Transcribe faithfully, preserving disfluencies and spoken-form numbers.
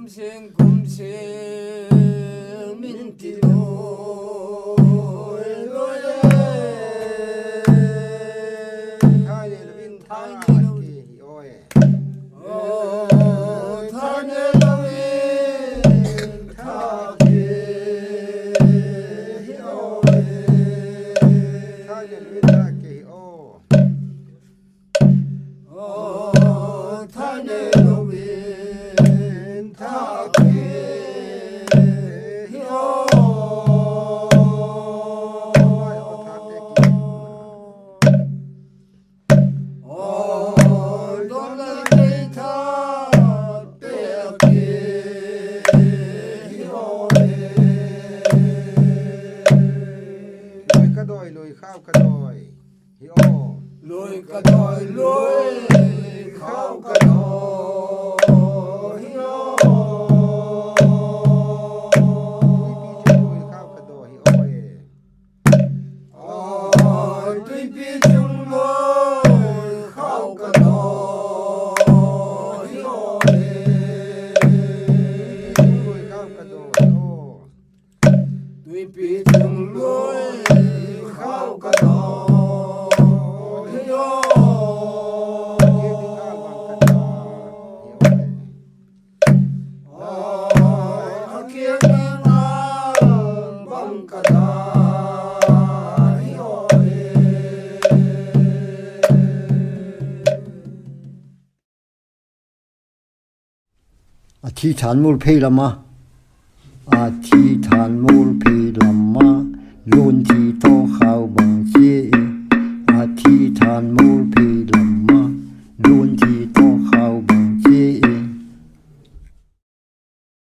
seng kum seng min ti loi loi e. Thainei lo in thak ke hi aw e. Thainei lo in thak ke hi aw e. Thainei lo in thak ke hi aw. Aw, thainei lo in thak ke hi aw. Aw, don la kei thak pek ke hi aw e. Loi ka dawi, loi khau ka dawi hi aw. Loi ka dawi, loi khau ka dawi hi aw. Tuipi chung loi khau ka dawi hi aw e. Aw, tuipi chung loi khau ka dawi hi aw e. Tuipi chung loi khau ka dawi hi aw. Tuipi chung loi khau ka dawi hi aw. Aw, a kiang ding a bang ka dawi hi aw e. A thi than mul phei lam a,